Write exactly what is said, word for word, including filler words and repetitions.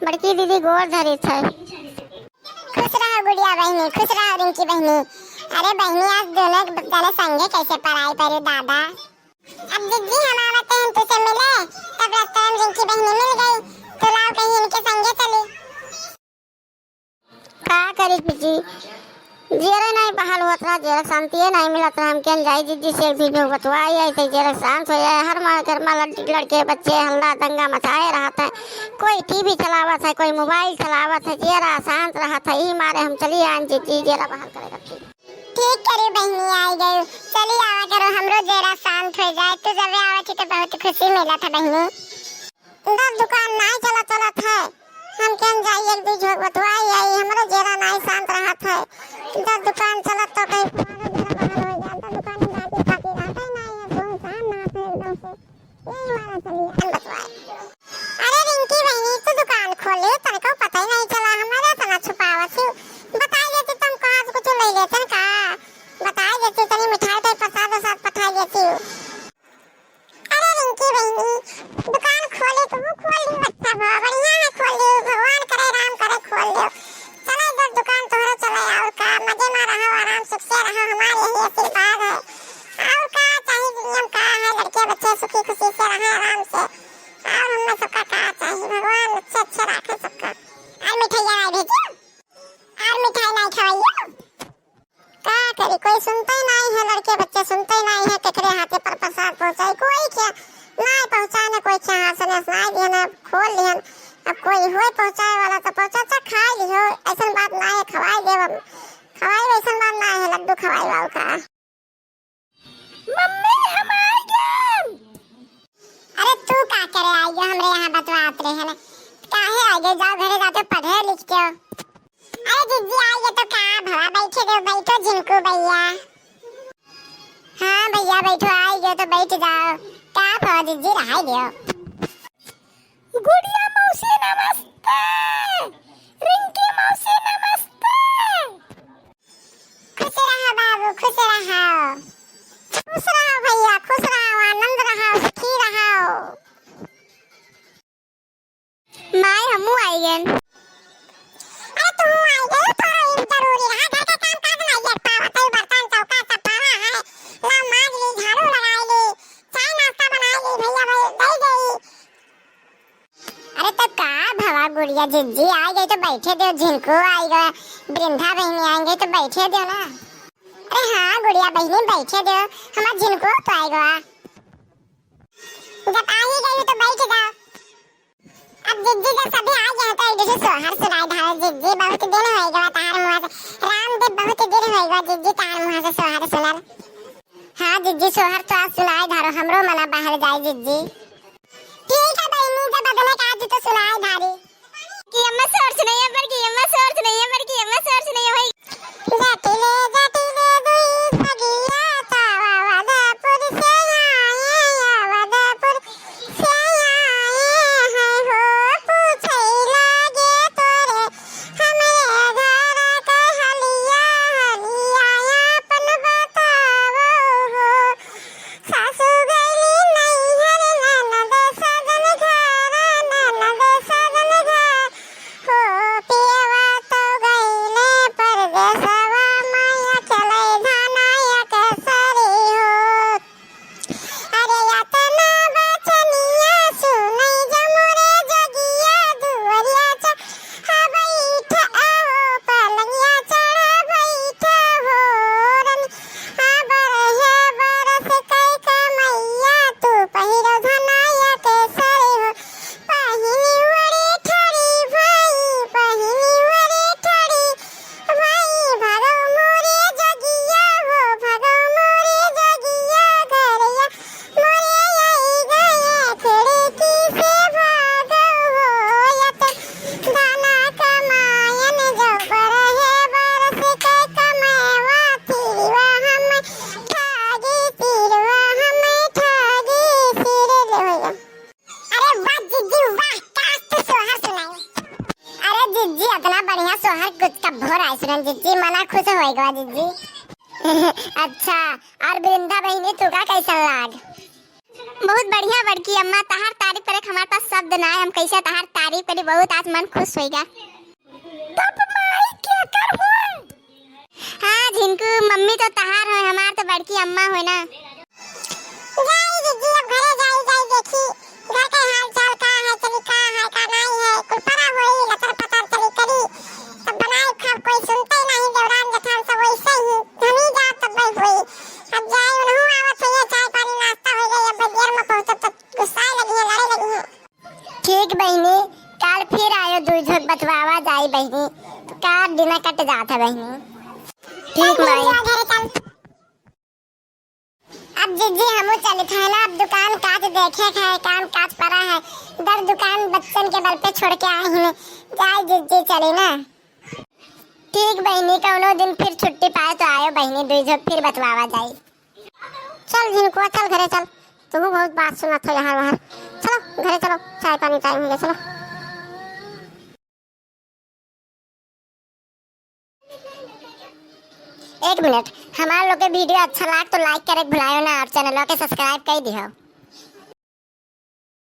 बड़की दीदी गोड़ धरित है। खुश रहो गुड़िया बहिनी, खुश रहो रिंकी बहिनी। अरे बहिनी, आज दोनों जने संगे कैसे पराई परे दादा। अब जिज्जी हम आवत हैं तुसे मिले, तब रस्ता में रिंकी बहिनी मिल गई, तो लाओ कहीं इनके संगे चली। का करी जिज्जी, जेरे नाहीं बहाल होत रहा, जेरे शांतिये नाहीं मिलत रहा, हम केन जाई जिज्जी से एक दिन जो बतवाई, ऐसे जेरे शांत हो जाए। हर माँ घर में लड़-, लड़के बच्चे हल्ला दंगा मचाए रहत हैं, कोई टीवी चलावत है, कोई मोबाइल चलावत है, जेरा शांत रहत है, ई मारे हम चली आन जिज्जी, जेरा बहाल करे रखी। ठीक करी बहिनी, आई गई, चली आवा करो, हमरो जेरा शांत हो जाए, तू जब आवत ही तो बहुत खुशी मिलत है बहिनी। दस दुकान नाई चला चलत है, हम केन जाई एक दू झोंक बतवाई आई, हमरो जेरा नाई शांत रहत है। दस दुकान चलत तो कहीं हमारो जेरा बहाल हो जाए, दस दुकान में जाके खाती रहते नाई है, सुनसान ना है एकदम से। यही मारा चली हम बतवाई। अरे रिंकी बहिनी, तू दुकान खोल ली, तनिको पता ही नहीं चला, हमारे इतना छुपावत ही। बताई देती तुम कहाँ से कुछ ले लेते का, बताई देती तनी मिठाई उठाई प्रसाद उसाद पठाई देती। अरे रिंकी बहिनी, दुकान खोले तो वो खोल ली, अच्छा बा, बढ़िया है खोल ली, भगवान करे, राम करे खोल ली। चला इधर दुकान तोहरो चला, और का, मजे में रहो, आराम सुख से रहो, हमारे यही आशीर्वाद है। और का चाहिए दुनिया में, का है, लड़के बच्चे सुखी खुशी से रहें आराम से, और हमें सबका का चाहिए, भगवान अच्छे अच्छे रखे सबका। और मिठाइयाँ नहीं भेजियो, और मिठाई नहीं खवाइयो। का करी, कोई सुनते ही नहीं है, लड़के बच्चे सुनते ही नहीं है, केकरे हाथे पर प्रसाद पहुँचाई, कोई क्या नहीं पहुँचाए, ना कोई क्या हाथ से ना सुनाई दिया, ना खोल लिया। अब कोई हुए पहुँचाए वाला तो पहुँचा, अच्छा खाई लियो, ऐसन बात ना है, खवाई देव, खवाई वैसन बात ना है, लड्डू खवाई बाबू का। मम्मी, हम आ गए। अरे तू का करे आई गयो हमरे यहाँ बतवात रहे ना, काहे आई गयो? जाओ घरे जाते पढ़े लिख के। अरे जिज्जी आई गयो तो का भवा, बैठे दो, बैठो झिनकू भैया। हाँ भैया बैठो, आई गयो तो बैठ जाओ। का भवा जिज्जी रहाई दियो। गुड़िया मौसी नमस्ते, रिंकी मौसी नमस्ते। खुश रहो बाबू, खुश रहो। खुश रहो भैया, खुश रहो, आनंद रहो, सुखी रहो। माई हमू आई गएन। अरे तू आई गई, तो ई जरूरी रहा, घर के काम काज नहीं कर पावत है, बर्तन चौका सब पड़ा है, ला माज ली, झाड़ू लगाई ली, चाय नाश्ता बनाई ली, भैया भाई दे गई। अरे तो का भवा गुड़िया, जिज्जी आई गई तो बैठे दो, झिनकू आई गई, वृंदा बहिनी आई गई तो बैठे दो ना। अरे हाँ गुड़िया बहिनी बैठे दो, हमार झिनकू तो आई गवा। जब आ ही गई हो तो बैठ जाओ। अब जिज्जी जब सभी आ गए हैं तो एक दूसरे सोहर सुनाई धारो जिज्जी, बहुत दिन हो गवा तहार मुँह से, रामदेव बहुत दिन हो गवा जिज्जी तहार मुँह से सोहर सुनल। हाँ जिज्जी, सोहर तो आज सुनाई धारो, हमरो मना बाहर जाई जिज्जी। ठीक है बहिनी, जब बदले का आज तो सुनाई धारी। कि अम्मा सोहर सुनइया, बड़की अम्मा सोहर सुनइया, बड़की अम्मा सोहर सुनइया भाई। जटिले जटिले दुई सगिया, तो अवधपुर से आए, अवधपुर से आए हैं हो, पूछे लागे तोरे हमरे घर के हलिया, हलिया आपन बतावो हो। सासु गइली नैहर, ननद साजन घर, ननद साजन घर। हो पियवा तो गइले परदेसवा, माया चले धाना या केसरी हो। अरे यातना बचनिया सुनई जमुरे जगिया, दुवरिया चढ़ा बैठ आओ, पलंगिया चढ़ा बैठ हो रन। आ बरहे बरस कई कमैया, तू पहिरो धनाया केसरी हो। पहिनी वरी ठरी भाई, पहिनी वरी ठरी भाई, भागो मोरे जगिया हो, भागो मोरे जगिया घरिया। मोरे आई गया खिड़की से भागो हो, या तो दाना कमायन जो बरहे बरस के कमैवा, तिरवा हम ठागी, तिरवा हम ठागी, सिर ले होया। अरे वाह जिज्जी वाह, का तो सोहर सुनाई। अरे जिज्जी, इतना बढ़िया सोहर कुछ कब्बो नाई सुनन जिज्जी, मना खुश होइ गवा जिज्जी। अच्छा, और वृंदा बहिनी, तू का कैसन लाग? बहुत बढ़िया बड़की अम्मा, तहार तारीफ करे के हमारे पास शब्द ना है, हम कैसे तहार तारीफ करी, बहुत आज मन खुश होइगा। तब माई केकर होई? हाँ झिनकू, मम्मी तो तहार होई, हमार तो बड़की अम्मा होई ना। जाई दीदी, अब घरे जाई, जाई देखी घर के हाल चाल का है, चली का है, का नाई है, कुल परा होई, लतर पतर चली करी, तब बनाई खाब, कोई सुनते नहीं, देवरान जेठान सब वैसे ही, हम ही जाब तब होई। अब जाई, उनहू आवत होइए, चाय पानी नाश्ता हो गई, अब देर में पहुँचब तब गुस्साए लगी है, लड़े लगी है। ठीक बहिनी, काल फिर आयो, दुई झोंक बतवावा जाई बहिनी, का दिना कट जात है बहिनी। ठीक माई। अब जिज्जी हमू चलित है ना, अब दुकान काज देखे के है, काम काज परा है, दर दुकान बच्चन के बल पे छोड़ के आए हैं, जाई जिज्जी चली ना। ठीक बहिनी, कौनो दिन फिर छुट्टी पाए तो आयो बहिनी, दुई झोंक फिर बतवावा जाई। चल झिनकुआ, चल घरे चल, तुहू बहुत बात सुनत हो यहाँ वहाँ। चलो घरे चलो, चाय पानी टाइम हो गया, चलो। एक मिनट, हमार लोग के video अच्छा लाग तो like करे के भुलायो ना और channel के subscribe कर दियो।